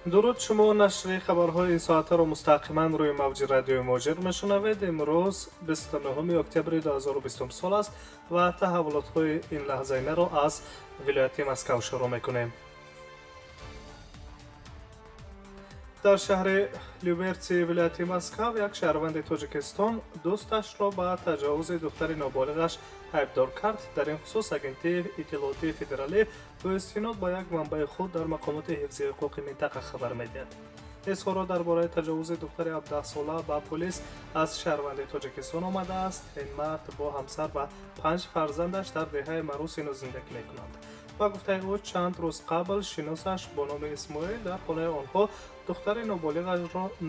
Дуруд, шумо нашри хабарҳои ин соатаро мустақиман рӯи мавҷи радиои Муҳоҷир мешунавед. Имрӯз 29 октябри 2020 сол аст ва таҳаввулотҳои ин лаҳзаинаро аз вилояти Москав шурӯъ мекунем. Дар шаҳри Люберци вилояти Москав як шаҳрванди Тоҷикистон дӯсташро ба таҷовузи духтари ноболиғаш айбдор кард. Дар ин хусус Агентии иттилоотии федералӣ бо истинод ба як манбаи худ дар мақомоти ҳифзи ҳуқуқи минтақа хабар медиҳад. Изҳорот дар бораи таҷовузи духтари 17-сола ба полис аз шаҳрванди Тоҷикистон омадааст. Ин мард бо ҳамсар ва 5 фарзандаш дар деҳаи Марусино зиндагӣ мекунанд. Ба гуфтаи ӯ, чанд рӯз қабл шиносаш бо номи Исмоил дар хонаи онҳо духтари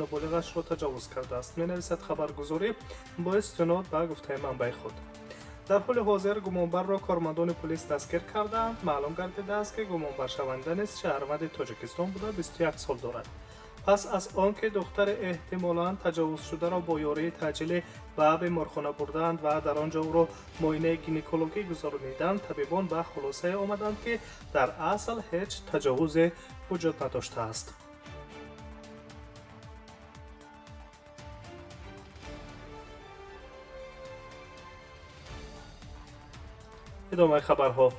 ноболиғашро таҷовуз кардааст, менависад хабаргузорӣ бо истинод ба гуфтаи манбаи худ. Дар ҳоли ҳозир гумонбарро кормандони полис дастгир кардаанд. Маълум гардидааст, ки гумонбаршаванда низ шаҳрванди Тоҷикистон буда, 21 сол дорад. Пас аз он ки духтари эҳтимолан таҷовузшударо бо ёрии таъҷилӣ ба беморхона бурдаанд ва дар он ҷо ӯро муоинаи гинекологӣ гузарониданд, табибон ба хулосае омаданд, ки дар асл ҳеҷ таҷовузе вуҷуд надоштааст. Идомаи хабарҳо.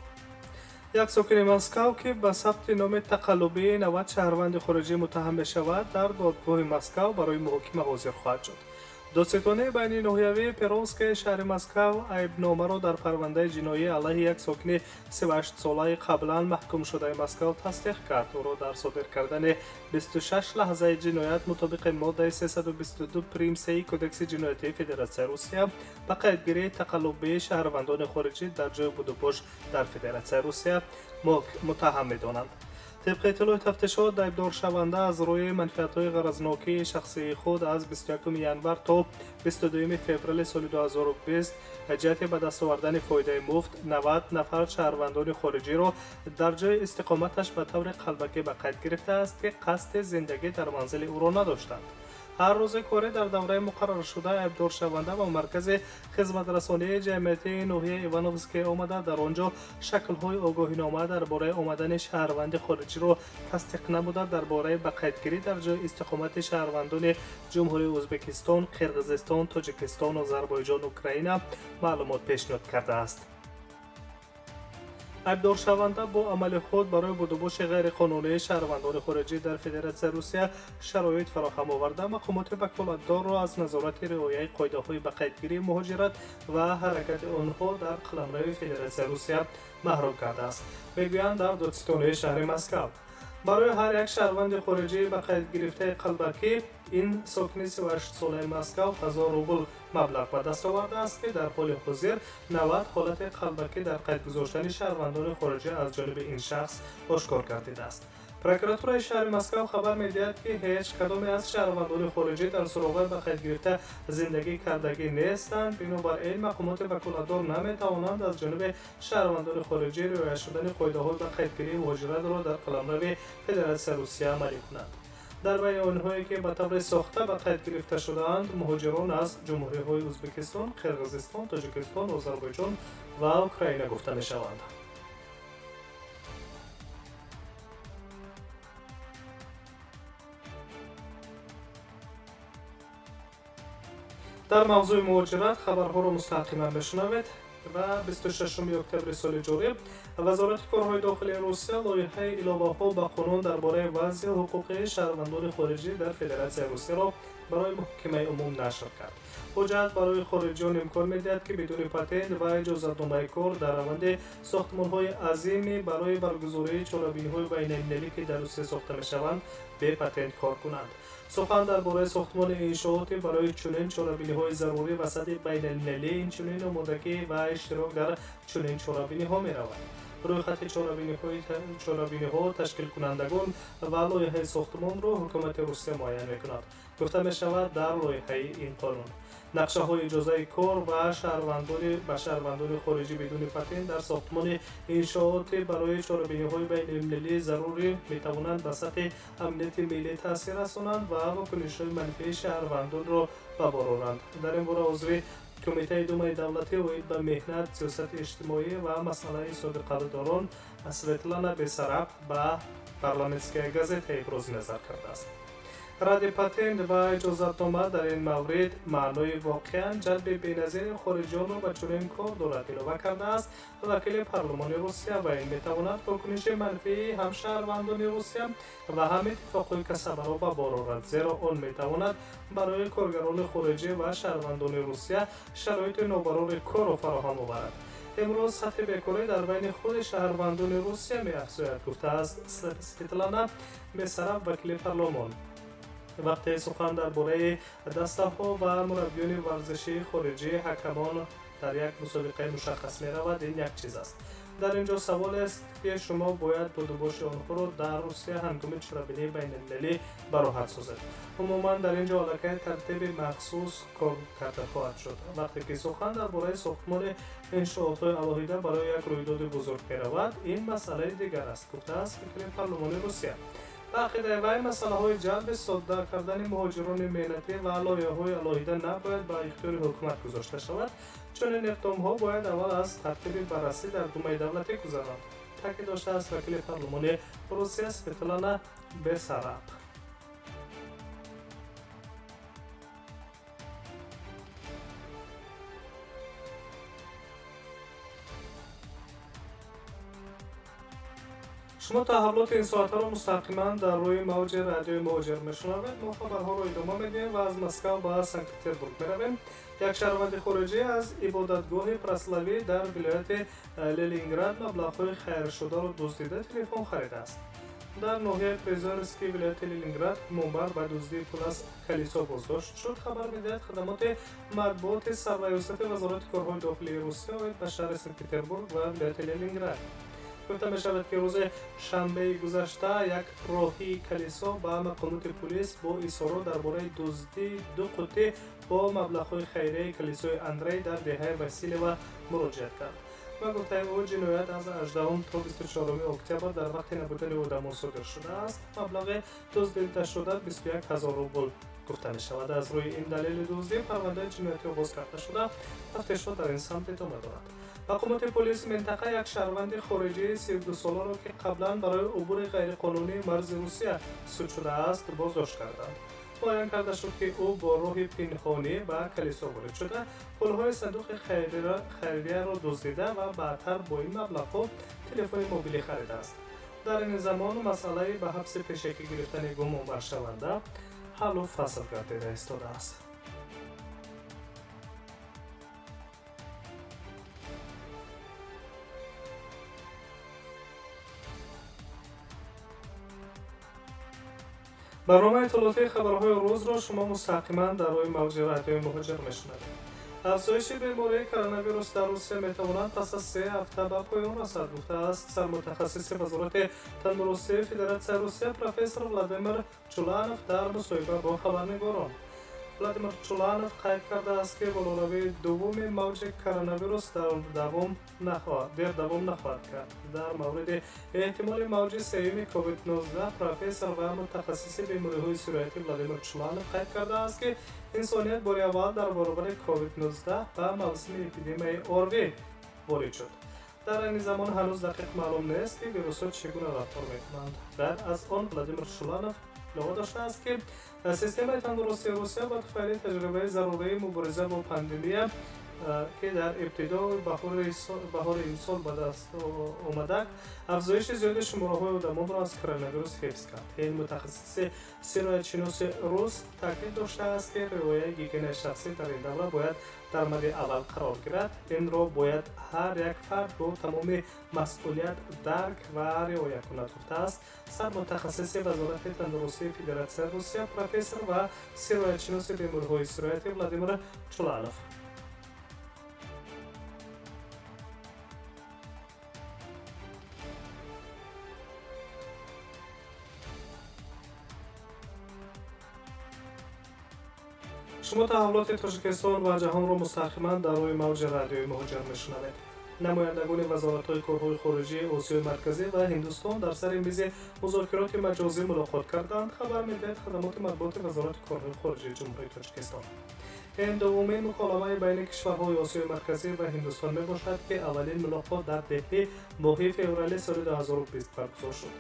Як сокини Москав, ки ба сабти номи тақаллубии 90 шаҳрванди хориҷӣ муттаҳам мешавад, дар додгоҳи Москав барои муҳокима ҳозир хоҳад шуд. Додситонии байниноҳиявии Перовскаи шаҳри Москав айбномаро дар парвандаи ҷиноӣ алайҳи як сокини 38-солаи қаблан маҳкумшудаи Москав тасдиқ кард. Ӯро дар содир кардани 26 лаҳзаи ҷиноят мутобиқи моддаи 322 прим 3 Кодекси ҷиноятии Федератсияи Русия ба қайдгирии тақаллубии шаҳрвандони хориҷӣ дар ҷои будубош дар Федератсияи Русия муттаҳам медонанд. Тибқи иттилои тафтишот, айбдоршаванда аз рӯи манфиатҳои ғаразнокии шахсии худ аз 21 январ то 22 феврали соли 2020 ҷиҳати ба даст овардани фоидаи муфт 90 нафар шаҳрвандони хориҷиро дар ҷои истиқоматаш ба таври қалбакӣ ба қайд гирифтааст, ки қасди зиндагӣ дар манзили ӯро надоштанд. Ҳар рӯзи корӣ дар давраи муқарраршуда айбдоршаванда ба маркази хизматрасонии ҷамъиятии ноҳияи Ивановские омада, дар он ҷо шаклҳои огоҳинома дар бораи омадани шаҳрванди хориҷиро тасдиқ намуда, дар бораи ба қайдгирӣ дар ҷои истиқомати шаҳрвандони Ҷумҳурии Ӯзбекистон, Қирғизистон, Тоҷикистон, Озарбойҷон, Украина маълумот пешниҳод кардааст. Айбдоршаванда бо амали худ барои будубоши ғайриқонунии шаҳрвандони хориҷӣ дар Федератсияи Русия шароит фароҳам оварда, мақомоти ваколатдорро аз назорати риояи қоидаҳои ба қайдгирии муҳоҷират ва ҳаракати онҳо дар қаламрави Федератсияи Русия маҳрум кардааст, мегӯянд дар додситонии шаҳри Москав. Барои ҳар як шаҳрванди хориҷӣ ба қайд гирифтаи қалбакӣ ин сокини 38-солаи Москав 1000 рубл маблағ ба даст овардааст, ки дар ҳоли ҳозир 90 ҳолати қалбакӣ дар қайд гузоштани шаҳрвандони хориҷӣ аз ҷониби ин шахс ошкор гардидааст. Прокуратураи шаҳри Москав хабар медиҳад, ки ҳеҷ кадоме аз шаҳрвандони хориҷӣ дар суроғаи ба қайд гирифта зиндагӣ кардагӣ нестанд. Бинобар ин мақомоти ваколатдор наметавонанд аз ҷониби шаҳрвандони хориҷӣ риоя шудани қоидаҳои ба қайдгирии муҳоҷиратро дар қаламрави Федератсияи Русия амалӣ кунанд. Дар байни онҳое, ки ба таври сохта ба қайд гирифта шудаанд, муҳоҷирон аз ҷумҳуриҳои Ӯзбекистон, Қирғизистон, Тоҷикистон, Озарбойҷон ва Украина гуфта мешаванд. Дар мавзӯи муҳоҷират хабарҳоро мустақиман мешунавед ва 26 октябри соли ҷорӣ Вазорати корҳои дохилии Русия лоиҳаи иловаҳо ба қонун дар бораи вазъи ҳуқуқии шаҳрвандони хориҷӣ дар Федератсияи Русияро барои муҳокимаи умум нашр кард. Ҳуҷҷат барои хориҷиён имкон медиҳад, ки бидуни патент ва иҷозатномаи кор дар раванди сохтмонҳои азиме барои баргузории чорабиниҳои байналмилалӣ, ки дар Русия сохта мешаванд, бепатент кор кунанд. Сухан дар бораи сохтмони иншооти барои чунин чорабиниҳои зарурӣ ва сатҳи байналмилалӣ, инчунин омодагӣ ва иштирок дар чунин чорабиниҳо меравад. Рӯйхати чорабиниҳо, ташкилкунандагон ва лоиҳаи сохтмонро ҳукумати Русия муайян мекунад. Гуфта мешавад дар лоиҳаи ин қонун. Нақшаҳои иҷозаи кор ва ба шаҳрвандони хориҷӣ бидуни патент дар сохтмони иншооти барои чорабиниҳои байналмилалии зарурӣ метавонанд ба сатҳи амнияти миллӣ таъсир расонанд ва вокунишҳои манфии шаҳрвандонро ба бор оранд. Дар ин бора узви Кумитаи Думаи давлатӣ оид ба меҳнат, сиёсати иҷтимоӣ ва масъалаи собиқадорон Светлана Бессараб ба «Парламентская газета» ибрози назар кардааст. Радди патент ва иҷозатнома дар ин маврид маънои воқеан ҷалби беназири хориҷиёнро ба чунин кор дорад, илова кардааст вакили парлумони Русия, ва ин метавонад вокуниши манфии ҳам шаҳрвандони Русия ва ҳам иттифоқҳои касабаро ба бор орад, зеро он метавонад барои коргарони хориҷӣ ва шаҳрвандони Русия шароити нобарори корро фароҳам оварад. Имрӯз сатҳи бекорӣ дар байни худи шаҳрвандони Русия меафзояд, гуфтааст Светлана Бессараб, вакили парлумон. Вақте сухан дар бораи дастаҳо ва мураббиёни варзишии хориҷӣ, ҳакамон дар як мусобиқаи мушаххас меравад, ин як чиз аст. Дар ин ҷо саволест, ки шумо бояд будубоши онҳоро дар Русия ҳангоми чорабинии байналмилалӣ бароҳат созед. Умуман, дар ин ҷо аллакай тартиби махсус кор карда хоҳад шуд. Вақте ки сухан дар бораи сохтмони иншоотҳои алоҳида барои як рӯйдоди бузург меравад, ин масъалаи дигар аст, гуфтааст вакили парлумони Русия. Ба ақидаи вай, масъалаҳои ҷалби содда кардани муҳоҷирони меҳнатӣ ва лоиҳаҳои алоҳида набояд ба ихтиёри ҳукумат гузошта шавад. Чунин иқдомҳо бояд аввал аз тартиби баррасӣ дар Думаи давлатӣ гузаранд, таъкид доштааст вакили парлумони Русия Светлана Бессараб. Шумо таҳаввулоти ин соатҳоро мустақиман дар рӯи мавҷи радиои Муҳоҷир мешунавед. Мо хабарҳоро идома медиҳем ва аз Москав ба Санкт-Петербург меравем. Як шаҳрванди хориҷӣ аз ибодатгоҳи православӣ дар вилояти Ленинград маблағҳои хайршударо дуздида телефон харидааст. Дар ноҳияи Призорский вилояти Ленинград гумонбар ба дуздии пул аз калисо боздошт шуд, хабар медиҳад хадамоти матбуоти сарраёсати Вазорати корҳои дохилии Русия оид ба шаҳри Санкт-Петербург ва вилояти Ленинград. Гуфта мешавад, ки рӯзи шанбеи гузашта як роҳии калисо ба мақомоти пулис бо изҳорот дар бораи дуздии ду қуттӣ бо маблағҳои хайрияи калисои Андрей дар деҳаи Василева муроҷиат кард. Ба гуфтаи ӯ, ҷиноят аз 18 то 24 октябр дар вақти набудани одамон содир шудааст. Маблағи дуздидашуда 21 ҳазор рубл гуфта мешавад. Аз рӯи ин далели дуздӣ парвандаи ҷиноятӣ оғоз карда шуда, тафтишот дар ин самт идома дорад. Мақомоти полиси минтақа як шаҳрванди хориҷии 32-соларо, ки қаблан барои убури ғайриқонунии марзи Русия суд шудааст, боздошт карданд. Муайян карда шуд, ки ӯ бо роҳи пинҳонӣ ба калисо ворид шуда, пулҳои сандуқи хайрияро дуздида ва баъдтар бо ин маблағҳо телефони мобилӣ харидааст. Дар ин замон масъалаи ба ҳабси пешакӣ гирифтани гумонбаршаванда ҳаллу фасл гардида истодааст. Барномаи иттилоотии хабарҳои рӯзро шумо мустақиман дар рӯи мавҷи радиои Муҳоҷир мешунавед. Афзоиши бемории коронавирус дар Русия метавонад пас аз 3 ҳафта ба поён расад, гуфтааст сармутахассиси Вазорати тандурустии Федератсияи Русия профессор Владимир Чуланов дар мусоҳиба бо хабарнигорон. Владимир Чуланов қайд кардааст, ки болоравии дуввуми мавҷи коронавирус дер давом нахоҳад кард. Дар мавриди эҳтимоли мавҷи сеюми COVID-19 профессор ва мутахассиси бемориҳои сироятӣ Владимир Чуланов қайд кардааст, ки инсоният бори аввал дар баробари COVID-19 ба мавсими эпидемияи ОРВИ ворид шуд. Дар айни замон ҳанӯз дақиқ маълум нест, ки вирусҳо чӣ гуна рафтор мекунанд. Ғайр аз он, Владимир Чуланов илова доштааст, ки системаи тандурустии Русия ба туфайли таҷрибаи зарурии мубориза бо пандемия, ки дар ибтидои баҳори имсол ба даст омада, афзоиши зиёди шумораҳои одамонро аз коронавирус ҳифз кард. Ин мутахассиси сироятшиноси рус таъкид доштааст, ки риояи гигиенаи шахсӣ дар ин давра бояд дар мади аввал қарор гирад. Инро бояд ҳар як фард бо тамоми масъулият дарк ва риоя кунад, гуфтааст сармутахассиси Вазорати тандурустии Федератсияи Русия профессор ва сироятшиноси бемориҳои сироятӣ Владимир Чуланов. Шумо таҳаввулоти Тоҷикистон ва ҷаҳонро мустақиман дар рӯи мавҷи радиои Муҳоҷир мешунавед. Намояндагони вазоратҳои корҳои хориҷии Осиёи Марказӣ ва Ҳиндустон дар сари мизи музокироти маҷозӣ мулоқот карданд, хабар медиҳад хадамоти матбуоти Вазорати корҳои хориҷии Ҷумҳурии Тоҷикистон. Ин дуввумин муколамаи байни кишварҳои Осиёи Марказӣ ва Ҳиндустон мебошад, ки аввалин мулоқот дар Деҳлӣ моҳи феврали соли 2020 баргузор шуд.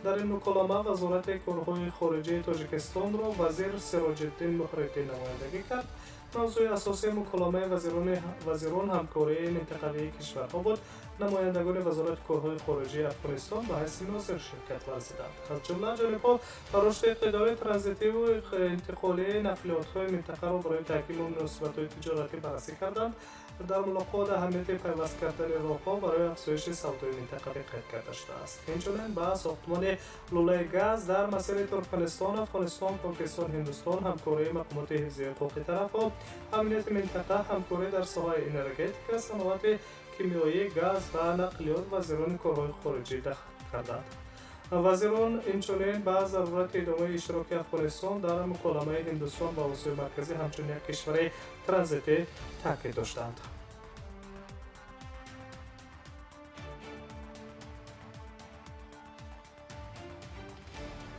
Дар ин муколама Вазорати корҳои хориҷии Тоҷикистонро вазир Сироҷиддин Муҳриддин намояндагӣ кард. Мавзӯи асосии муколамаи вазирон ҳамкории минтақавии кишварҳо буд. Намояндагони Вазорати корҳои хориҷии Афғонистон ба ҳайси нозир ширкат варзиданд. Аз ҷумла ҷонибҳо ба рушди иқтидори транзитиву интиқолии нақлиётҳои минтақаро барои таҳкими муносибатҳои тиҷоратӣ баррасӣ карданд. Дар мулоқот аҳамияти пайваст кардани роҳҳо барои афзоиши савдои минтақавӣ қайд карда шудааст. Инчунин ба сохтмони лӯлаи газ дар масири Туркманистон, Афғонистон, Покистон, Ҳиндустон, ҳамкории мақомоти ҳифзи ҳуқуқи тарафҳо, амнияти минтақа, ҳамкорӣ дар соҳаи энергетика, саноати кимиёӣ, газ ва нақлиёт вазирони корҳои хориҷӣ дахл карданд. Вазирон инчунин ба зарурати идомаи иштироки Афғонистон дар муколамаи Ҳиндустон ва Осиёи Марказӣ ҳамчун як кишвари транзитӣ таъкид доштанд.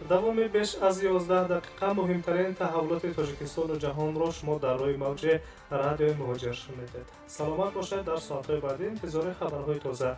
Давоми беш аз 11 дақиқа муҳимтарин таҳаввулоти Тоҷикистону ҷаҳонро шумо дар рӯи мавҷи радиои Муҳоҷир шунидед. Саломат бошед, дар соатҳои баъдӣ интизори хабарҳои тоза